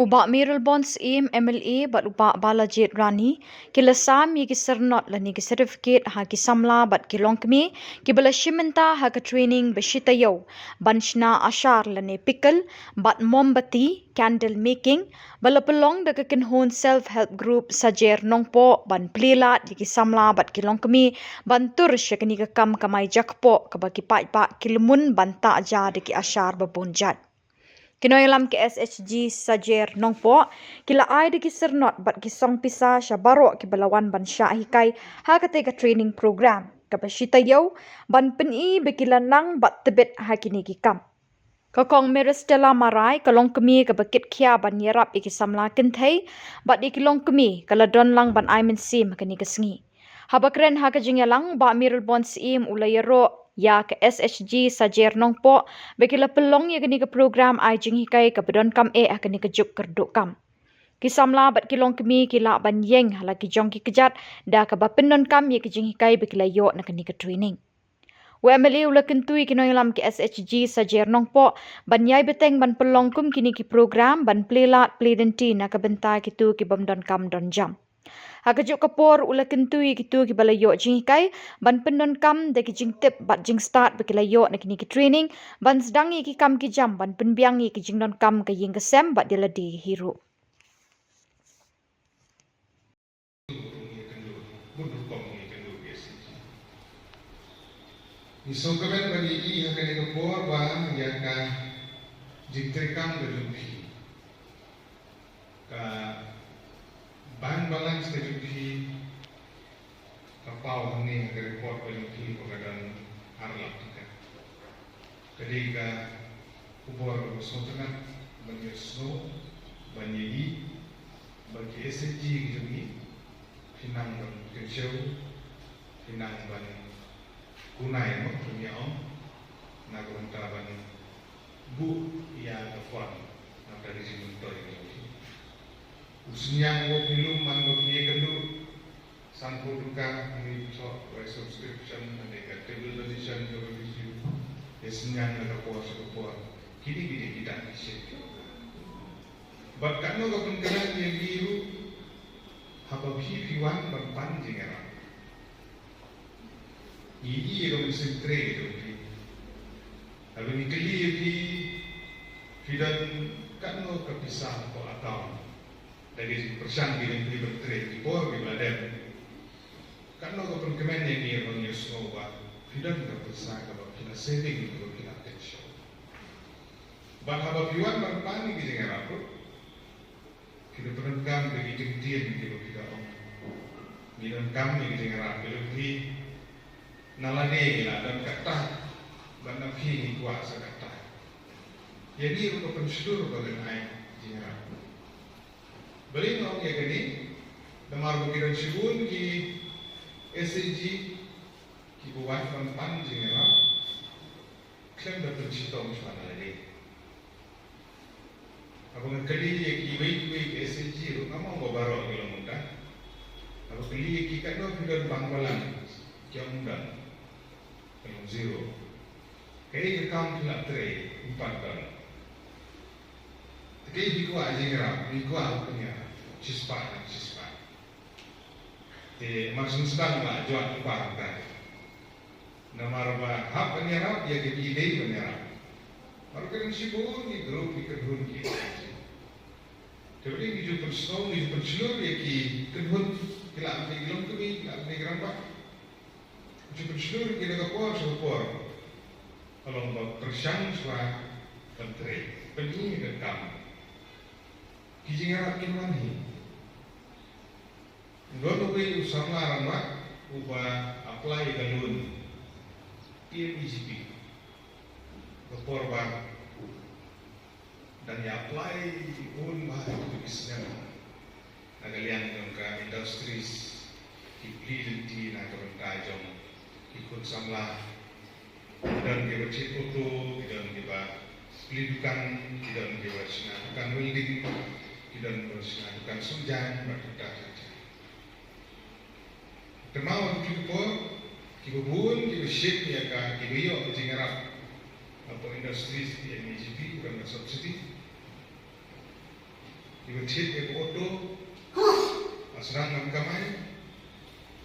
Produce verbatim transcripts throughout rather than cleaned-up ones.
U Bah Mayralborn Syiem M L A bad u Bah Balajied Rani ki la sam ïa ki syrnod lane ki certificate ha ki samla bad ki longkmie kiba la shim bynta ha ka training ba shi taïew ban shna ashar lane pickle bad mombati candle making ba la pynlong da ka kynhun Self Help Group Sajer Nongpoh ban plie lad ïa ki samla bad ki longkmie ban tur sha kane ka kam kamai jakpoh kaba ki paidbah ki la mut ban tah ja da ki ashar ba bun jait. Ki nongïalam ka S H G Sajer Nongpoh ki la ai da ki syrnod bad ki song pisa sha baroh kiba la wan ban shah hikai ha katei ka training program kaba shi taïew ban pyni ba ki la nang bad tbit ha kine ki kam. Ka Kong Meristella Marai, ka longkmie kaba kitkhia ban ïarap ïa ki samla kynthei bad ïa ki longkmie, ka la don lang ban ai mynsiem ha kane ka sngi. Haba kren ha ka jingïalang, Bah Mayralborn Syiem u la ïaroh ïa ka S H G Sajer Nongpoh ba ki la pynlong ïa kane ka program ai jinghikai kaba donkam eh ha kane ka juk kyrduh kam. Ki samla bad ki longkmie ki lah ban ïeng ha la ki jong ki kjat da kaba pyndonkam ïa ki jinghikai ba ki la ïoh na kane ka training. U M L A u la kyntu ïa ki nongïalam ka S H G Sajer Nongpoh ban ïai bteng ban pynlong kum kine ki program ban plie lad plie lynti na ka bynta kito ki bym donkam donjam. Ha kajuh ka por u la kyntu ïa kito kiba la ïoh jinghikai ban pyndonkam da ki jingtip bad jingstad ba ki la ïoh na kine ki training ban sdang ïa ki kam ki jam ban pynbiang ïa ki jingdonkam ka ïing ka sem bad ïa lade hi ruh. Ngi sngewkmen ban ïohi ha kane ka por ba ïa ka jingtreikam ka jong phi, ka bank balance ka jong phi, ka paw hangne ha ka report ka jong phi ba ka don ar lak tyngka. Ka dei ka khubor kaba sngewtynnat ban ïohsngew, ban ïohi ba ki S H G ki jong ngi phi nang ban kynshew, phi nang ban kunai, mo, phi nang ong na ka bynta ban buh ïa ka fund na ka ri jingmyntoi ka jong phi. U synñiang uba phi lum man ba phi ïakynduh sanphew tyngka, ngi thoh bai subscription, lane ka table donation kaba phi shu ïa synñiang na ka por sha ka por. Kine kine kita ki shim. Bad katno ka pynkynmaw ïa ngi ruh, haba phi phi wan ban pan jingïarap, ngi ïohi ïa ka mynsiem trei ka jong phi. Haba ngi kylli ïa phi, phi don katno ka pisa hapoh account. Da ka jingpyrshang ka jong phi ban trei ki por kiba la dep, katno ka pynkmen ïa ngi ban ïohsngew ba phi don ka pisa kaba phi la saving, kaba phi la kynshew. Bad haba phi wan ban pan ïa ki jingïarap ruh, phi la pyndonkam da ki kyntien kiba phi la ong, ngi donkam ïa ki jingïarap. Ka jong phi, na lade ngi la don katta, bad na phi ngi kwah sa katta. Ïa ngi ruh ka pynshlur ba ngin ai jingïarap. Balei nga ong ïa kane? Namar ba ki don shibun ki S H G kiba wan ban pan jingïarap khlem da pynshitom shuwa na lade. Haba nga kylli ïa kiwei kiwei ki S H G ruh, ngam ong ba baroh ki long kumta. Haba kylli ïa ki katno phi don bank balance, ki ong ym don. Ka long zero. Kaei ka kam phi la trei, ym pat don. Te kaei phi kwah jingïarap, phi kwah ban ïarap shispah na shispah. Te mar shen sdang la jwat lypa hangtai. Namar ba hap ban ïarap ïa kaba dei ban ïarap. Mar ka dang shibun ngi group ngi kynhun ki. Te ba dei ngi ju pynsngew, ngi ju pynshlur ïa ki kynhun, ki la ban dei ki longkmie, ki la ban dei ki rangbah. Ngi ju pynshlur ïa ki na ka por sha ka por. Ka long ba pyrshang shuwa ban trei, pynïeng ïa ka kam. Ki jingïarap kin wan hi. Don uwei u samla rangbah uba apply ka loan P M E G P. Ka por ba dang ïa apply un ba ha ki snem na ka liang jong ka industries, ki plie lynti na ka bynta jong ki khun samla. Ki don kiba thied auto, ki don kiba plie dukan, ki don kiba shna dukan welding, ki don kiba shna dukan sumjaiñ bad kita kita. Te ma wan ki por kiba bun kiba shim ïa ka, kiba ïoh ka jingïarap hapoh industries P M E G P, ka don ka subsidy. Kiba thied ïa ka auto, ba sdang ban kamai,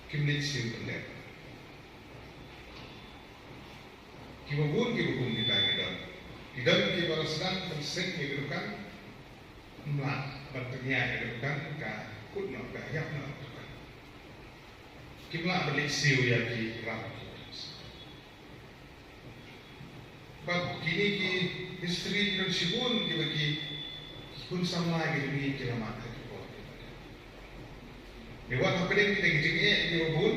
kim leit siew pyndep. Kiba bun kiba kum kita ki don. Ki don kiba la sdang ban seng ïa ka dukan, ym lah ban pynïaid ïa ka dukan, ka kut noh, ka ïap noh ka dukan. Kim lah ban leit siew ïa ki ram ki. Bad kine ki history ki don shibun kiba ki khun samla ki dang ki la mad ha ki por. Ïa wat hapdeng kita ki jingeh kiba bun,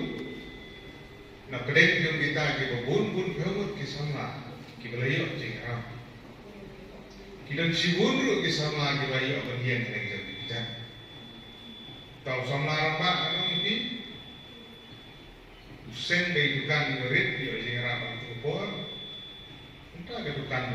na pdeng jong kita kiba bun bun phew ngut ki samla kiba la ïoh jingïarap. Ki don shibun ruh ki samla kiba ïoh ban ïeng na ki jong ki kjat. Tau samla rangbah ka nong ïa phi. U seng da i dukan ba rit ïoh jingïarap ha katu ka por. Mynta ka dukan ba